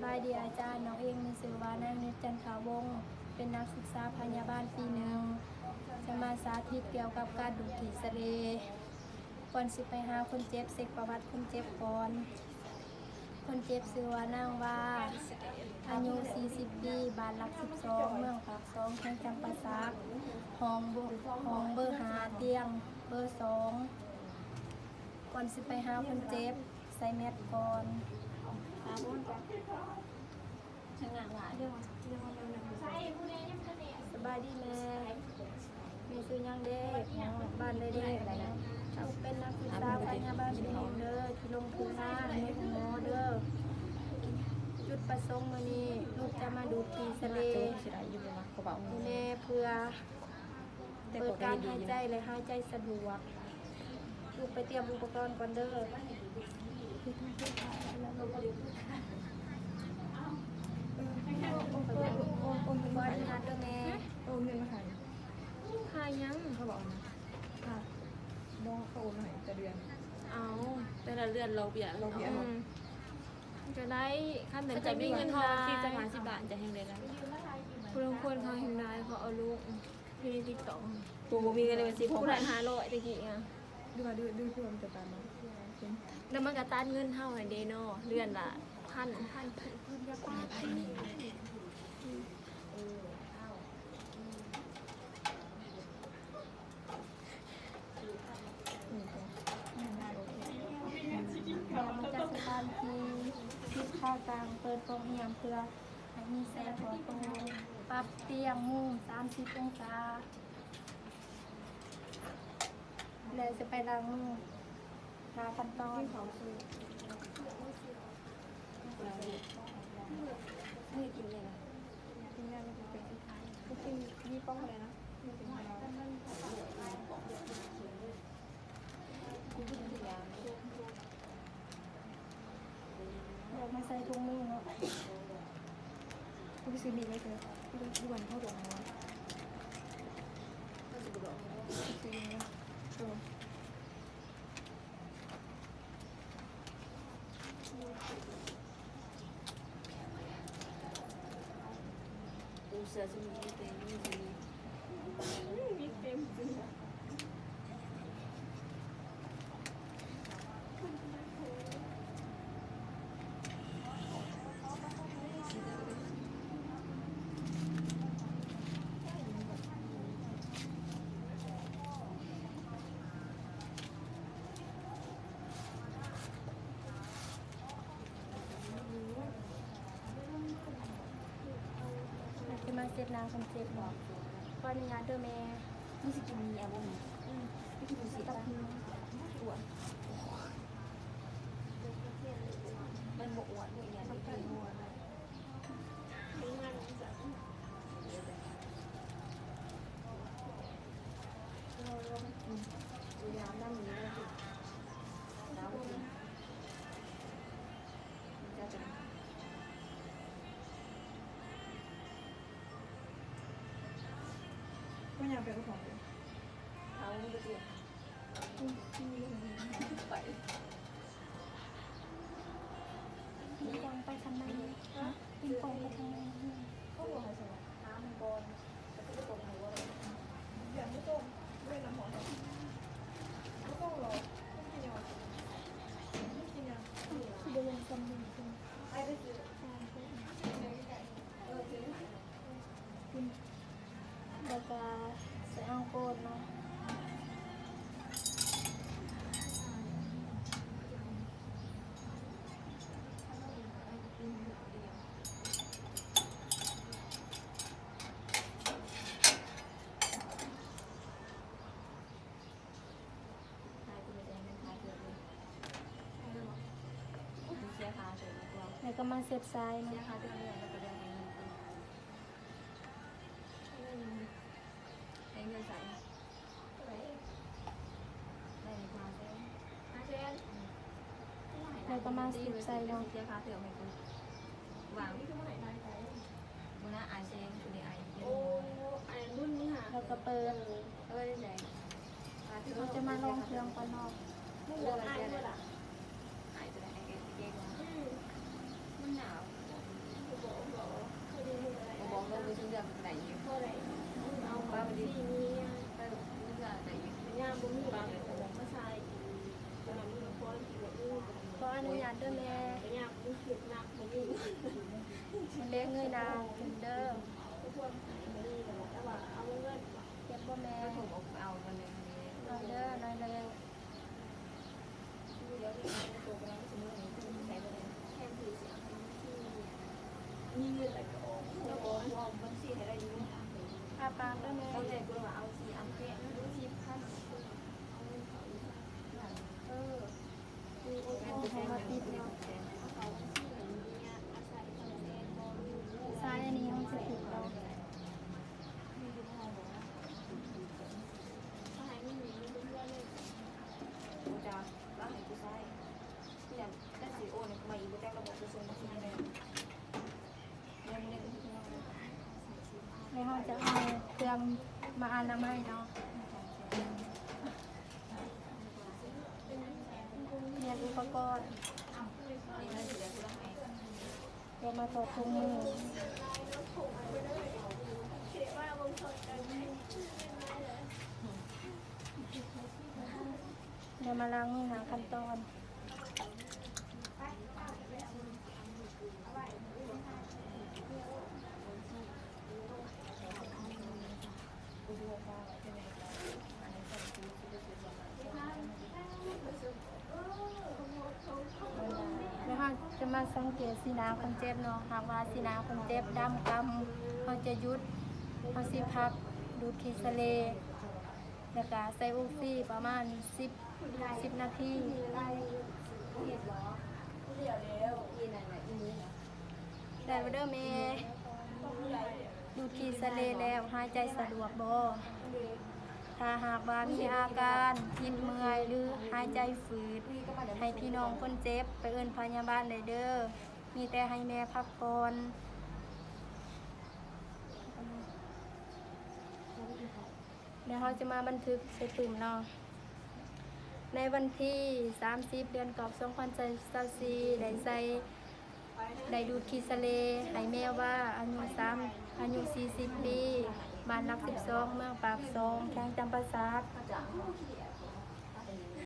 ສະບາຍດີອາຈານ, ນ້ອງເອງມີຊື່ວ່ານາງ ນິດ ຈັນທະວົງ, ເປັນນັກສຶກສາພະຍາບານປີໜຶ່ງ, ຈະມາສາທິດກ່ຽວກັບການດູດຂີ້ສະເລ. ກ່ອນຊິໄປຫາຄົນເຈັບ, ເຊັກປະຫວັດຄົນເຈັບກ່ອນ. ຄົນເຈັບຊື່ວ່ານາງວ່າ, ອາຍຸສີ່ສິບປີ, ບ້ານຫຼັກສິບສອງ, ເມືອງປາກຊ່ອງ, ແຂວງຈຳປາສັກ, ຫ້ອງ ຫ້ອງເບີຫ້າ, ຕຽງເບີສອງ. ກ່ອນຊິໄປຫາຄົນເຈັບ, ໃສ່ແມັດກ່ອນ. ສະບາຍດີແມ່. ແມ່ຊື່ຫຍັງເດ? ບ້ານໃດເດ? ລູກເປັນນັກສຶກສາພະຍາບານປີໜຶ່ງເດີ, ທີ່ລົງທຶນມາໃນໂຮງໝໍເດີ. ຈຸດປະສົງມື້ນີ້ ລູກຈະມາດູດຂີ້ສະເລໃຫ້ແມ່ ເພື່ອ ເປີດການຫາຍໃຈ ແລະ ຫາຍໃຈສະດວກ. ລູກໄປຕຽມອຸປະກອນກ່ອນເດີ. ຂໍອະນຸຍາດເດີແມ່. ເອົາເງິນມາໃຫ້. ຄ່າຫຍັງ? ເຂົາບອກນະ. ຄ່າ ບໍ່ ເຂົາໂອນມາໃຫ້ແຕ່ເດືອນ. ເອົາ ແຕ່ລະເດືອນລອກເບ້ຍ. ລອກເບ້ຍ. ອືມ ກໍໄດ້. ຄັນແມ່ນເຂົາຈະມີເງິນທອນສີ່ສິບຫ້າສິບບາດ ຈະແຮ່ງໄດ້ຫຼາຍ. ຜູ້ລາງຄົນເຂົາແຮ່ງໄດ້ ເຂົາເອົາລູກ. ຢູ່ໃນຕິກຕັອກ. ຜູ້ບໍ່ມີເງິນໃນບັນຊີ ພໍ ຜູ້ລະຫ້າຮ້ອຍແຕ່ກີ້ອະ. ຫຼືວ່າ ຫຼື ຫຼືເພື່ອມັນຈະຕັດເນາະ ແລ້ວມັນກໍຕັດເງິນເຮົາຫັ້ນເດເນາະ ເດືອນລະພັນ ພັນ ພັນ. ຈັດສະຖານທີ່ ຕິດຂາຕັ້ງ ເປີດປ່ອງຮຽນ ເພື່ອໃຫ້ມີແສງທົ່ວໂຕ, ປັບຕຽງມຸມສາມສິບອົງສາ. ແລ້ວຈະໄປລ້າງມື. ຫ້າຂັ້ນຕອນ. ກິນແລ້ວມັນຈະເປັນ ກິນມີປ່ອງເທົ່າໃດນະ? ດຽວມາໃສ່ຖົງມືເນາະ. ກູໄປຊື້ມີດໄວ້ເທີ ຢູ່ ຢູ່ບ້ານເຮົາດອກເນາະ. ຊື້ມີດເນາະ. ເອີ ປູເສືອຊິມີເຕັມຢູ່. ຈະມາເຊັດໜ້າຄົນເຈັບເນາະ. ຂໍອະນຸຍາດເດີແມ່. ມີຊິກິນໝີ່ອະບໍ່? ອືມ ໄປກິນໝີ່ຊິ. ມັນບໍ່ອ້ວນບໍ່ອີ່ຫຍັງ. ໄປ ໄປທາງໃນ. ຮະ? ປີນປ່ອງໄປທາງໃນ. ເຂົາບອກໃຫ້ສະຫວັດ ຫາມັນກ່ອນ ແລ້ວກໍໄປກົດໃຫ້ບໍ່ໄດ້. ຢ່າງບໍ່ຕ້ອງ ບໍ່ໄດ້ນຳຫົວ ບໍ່ຕ້ອງຫຼອກ. ກິນຫຍັງ? ກິນຫຍັງ? ບໍ່ໄດ້ນຳ ໄປໄປຊື້. ເອີ ຊື້ໃຫ້. ແລ້ວກໍໃສ່ອ່າງໂກນເນາະ. ແລ້ວກໍມາເຊັບຊາຍເນາະ. ໃຫ້ເງິນໃສ່ ໄດ້ຫ້າແສນ ຫ້າແສນ. ອືມ ແລ້ວກໍມາເຊັບໃສ່ເນາະ. ເສຍຄ່າເທື່ອໃຫ້ກູ ວ່າງ ມື້ນະ ອ້າຍແຊງ ຜູ້ນີ້ອ້າຍ ໂອ້ ອ້າຍບຸນນີ້ຫາ ແລ້ວກໍເປີດ. ເອີ ເອີ ໄດ້. ເຮົາຈະມາລອງເຄື່ອງກ່ອນເນາະ. ໝູອ້າຍບໍ່ລະ? ອ້າຍຕົວໃດ? ອ້າຍເກງ ເກງ ອືມ ມັນໜາວ. ນາຂຶ້ນເດີ. ເຈັບບໍ່ແມ່? ໜ້ອຍເດີ ໜ້ອຍແລ້ວ. ອ້າປາກເດີແມ່. ເອີ ໃຫ້ມາຕິດເນາະ. ຊາຍອັນນີ້ເຮົາຊິຕິດເອົາ. ແລ້ວເຮົາຈະເອົາເຄື່ອງມາອະນາໄມເນາະ, ແມ່ນອຸປະກອນ. ດຽວມາຖອດຖົງມື. ດຽວມາລ້າງມື. ຫ້າຂັ້ນຕອນ. ແລ້ວເຮົາຈະມາສັງເກດສີໜ້າຄົນເຈັບເນາະ. ຫາກວ່າສີໜ້າຄົນເຈັບດຳກ່ຳ, ເຮົາຈະຢຸດ, ເຮົາຊິພັກດູດຂີ້ສະເລ ແລ້ວກະໃສ່ອົກຊີປະມານສິບ ສິບນາທີ. ໄດ້ແລ້ວເດີແມ່. ດູດຂີ້ສະເລແລ້ວ ຫາຍໃຈສະດວກບໍ່? ຖ້າຫາກວ່າມີອາການອິດເມື່ອຍ ຫຼື ຫາຍໃຈຝືດ, ໃຫ້ພີ່ນ້ອງຄົນເຈັບໄປເອີ້ນພະຍາບານໄດ້ເດີ. ມີແຕ່ໃຫ້ແມ່ພັກຜ່ອນ. ແລ້ວເຮົາຈະມາບັນທຶກໃສ່ປຶ້ມເນາະ. ໃນວັນທີສາມສິບ ເດືອນເກົ້າ ສອງພັນຊາວສີ່ ໄດ້ໃສ່ ໄດ້ດູດຂີ້ສະເລໃຫ້ແມ່ວ່າ ອາຍຸສາມ ອາຍຸສີ່ສິບປີ, ບ້ານຫຼັກສິບສອງ ເມືອງປາກຊ່ອງ ແຂວງຈຳປາສັກ.